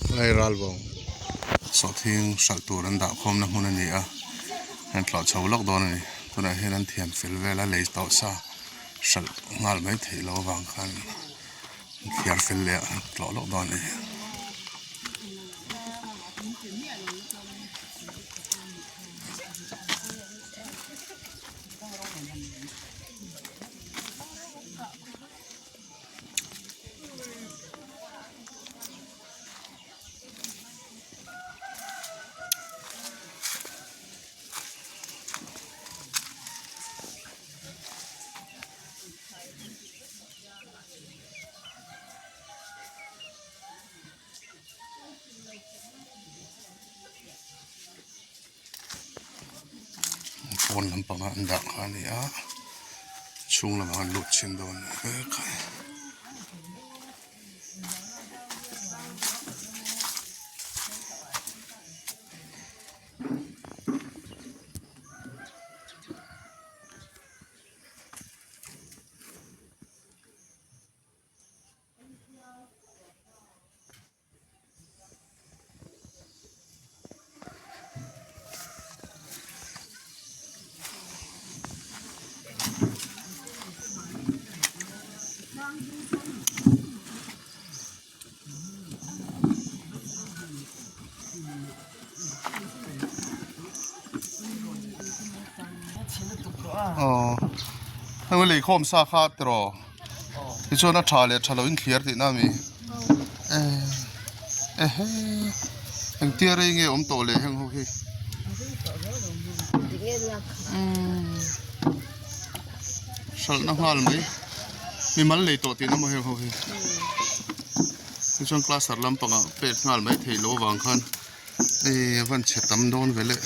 Hei ralbawng sawhthing hralh tur an dah khawmna hmun a ni a an tlawh chho lawk dawn a ni tunah hian an thiam fel vel a lei tawh sa hralh nghal mai theih loh avang khan an thiar fel leh a an tlawh lawk dawn a ni. Pawn lampanga an dah kha a ni a chhung lamah an lut chhin dawn a ni e khai. Aw heng lei khawm sa kha tiraw tichuan a tha leh tha lo in thliar tihna a mi ehe engtia rei nge awm tawh le heng ho hi hralhna nghal mai mimal lei tawh tihna maw heng ho hi tichuan cluster lampangah pek nghal mai theih loh avang khan ih a van chhe tam dawn ve le.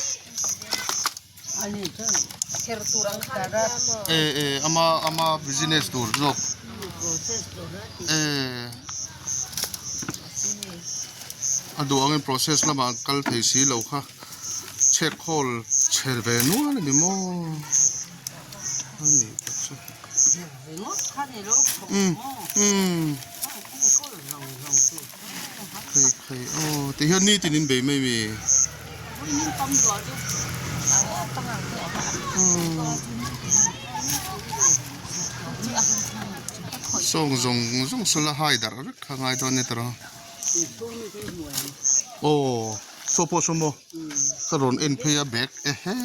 E e ama ama business tur zawk e a duh angin process lamah kal thei si lo kha chhek khawl chhe ve nual a ni maw a ni tak chu umm umm Khai khai aw ti hian nitin in bei mai mi sawng zawng zawng saw la hai darh vek kha ngai dawn a ni tawh aw saw pawh saw maw ka rawn en phei a bag ehe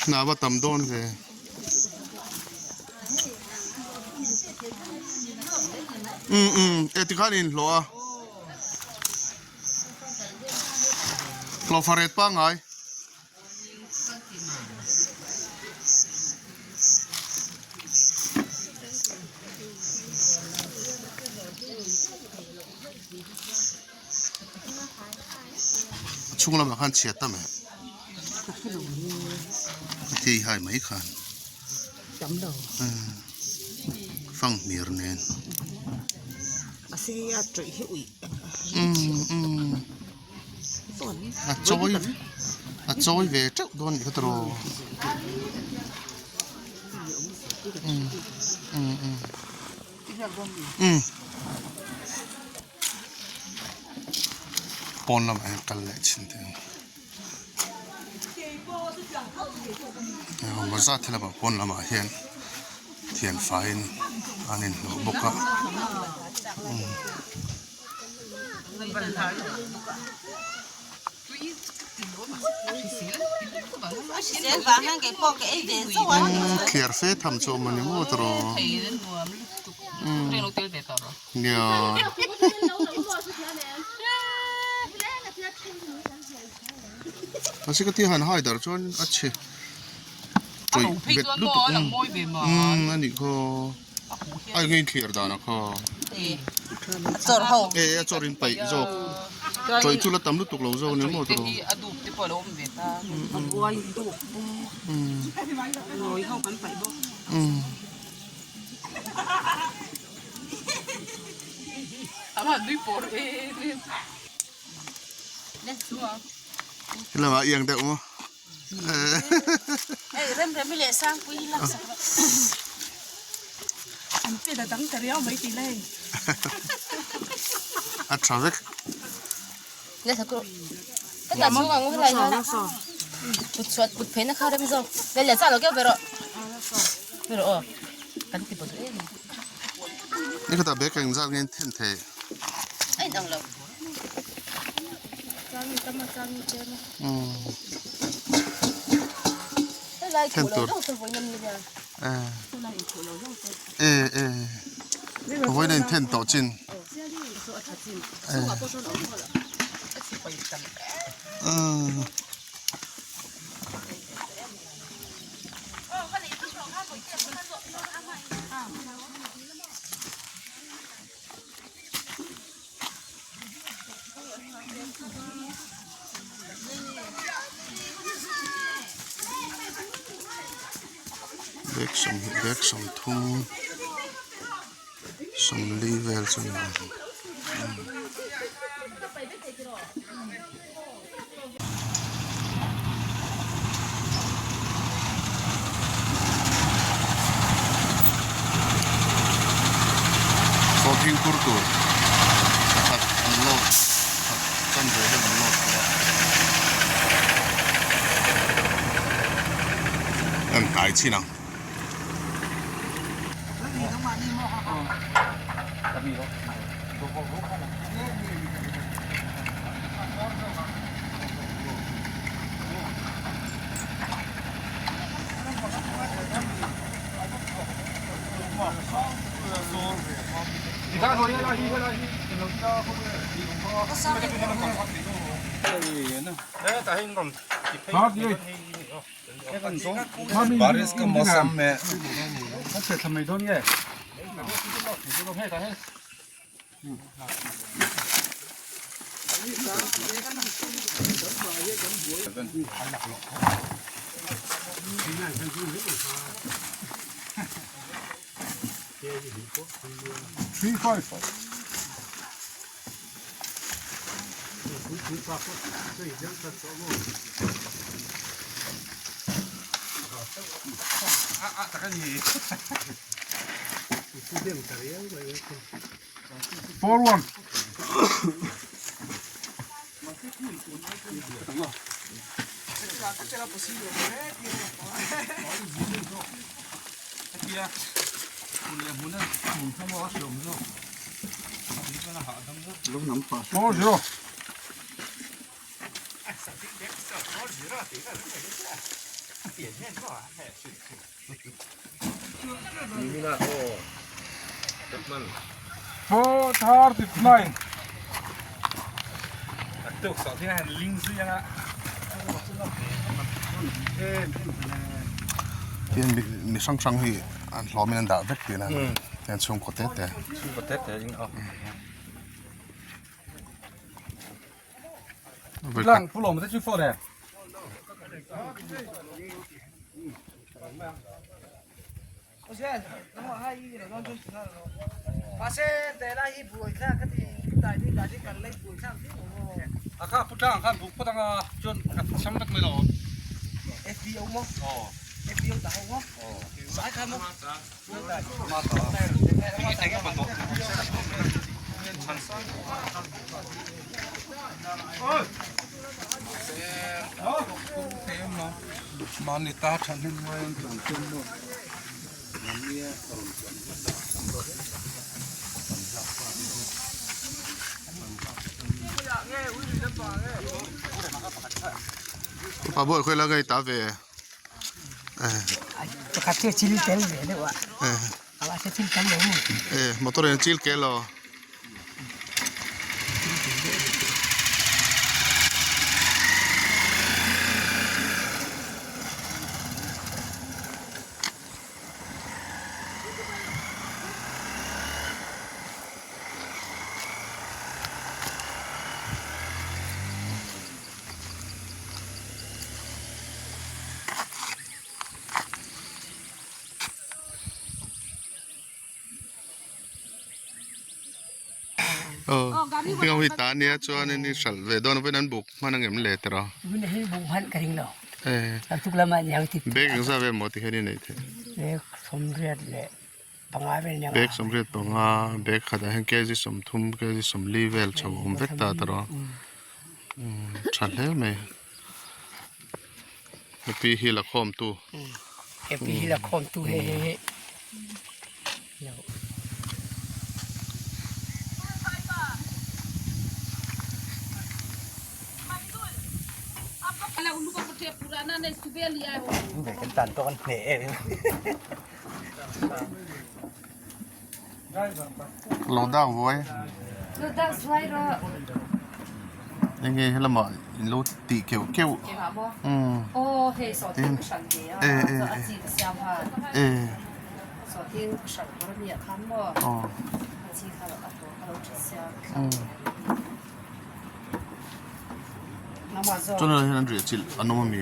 hna va tam dawn ve. Um um e tikhan in hlawh a hlawh faret pangngai a chhung lamah khan chhiat ta mai a thei hai mai khan fanghmir nen a chawi a chawi ve teuh dawn anih kha tiraw um um um. Pawn lamah hian kal leh chhin teh ang engemaw zat hi lamah pawn lamah hian thian faiin an inhlawh bawk a. Thliar fe tham chu a awm a ni maw tiraw. Nia. Mahse ka tia han hai dar chuan a chhe tawih bet lutuk umm a nih khaw a eng nge inthliar dan a khaw e a chawr in paih zawk tawih chu la tam lutuk lo zawk a ni maw tawh umm. Lamah iang deuh maw A tha vek. Nikhatah bag engzat nge in then thei? Then tur eh eh vawiin a inthen tawh chin eh Bag 20 bag 30 40 vel chu ni ang. Sawhthing phur tur pakhat an load pakhat chanve hian an load tawh a an hnai chhin ang. बारिश का मौसम में Tian mi hrang hrang hi an hlawmin an dah vek tihna a ni tian chhungkaw te te. Pa bual khawi la ngai ta ve Pakhat chu chil tel ve deuh a a se chil tel lo ni e motor in chil kel lo. Heng ho hi ta ania chuanin i hralh ve dawn avawin an buk hman ang em le tiraw bag engzah ve maw tikhian i neih theih. panga vel nia. Bag 85 bag khatah hian kg 30 kg 40 vel chho a awm vek ta tawh a tha hle mai happy hi la khawm tu. Happy hi la khawm tu hei hei hei. Lo dak vuai enge helama in lo tih keuh keuh umm e e e aw chuan helai hian an riah chilh an awm ami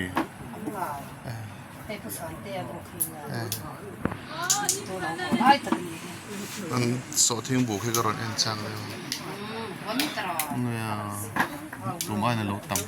an sawhthing buk hi ka rawn en chak deuh a nia tum aiin alo tam.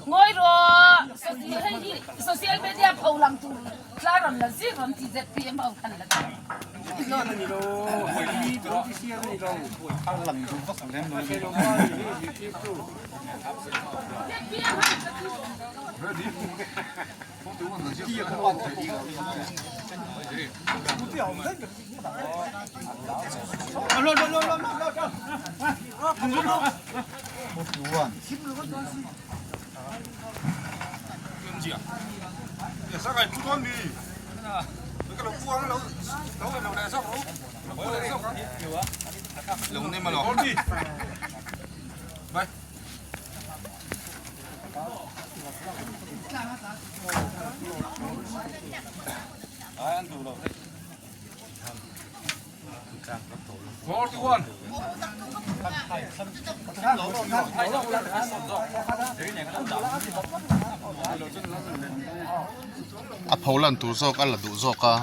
Ngawi rawh hei hi social media pho lang tur tla rawn la zir rawn ti zpm ho khan la ti. A pho lan tur zawk a la duh zawk a.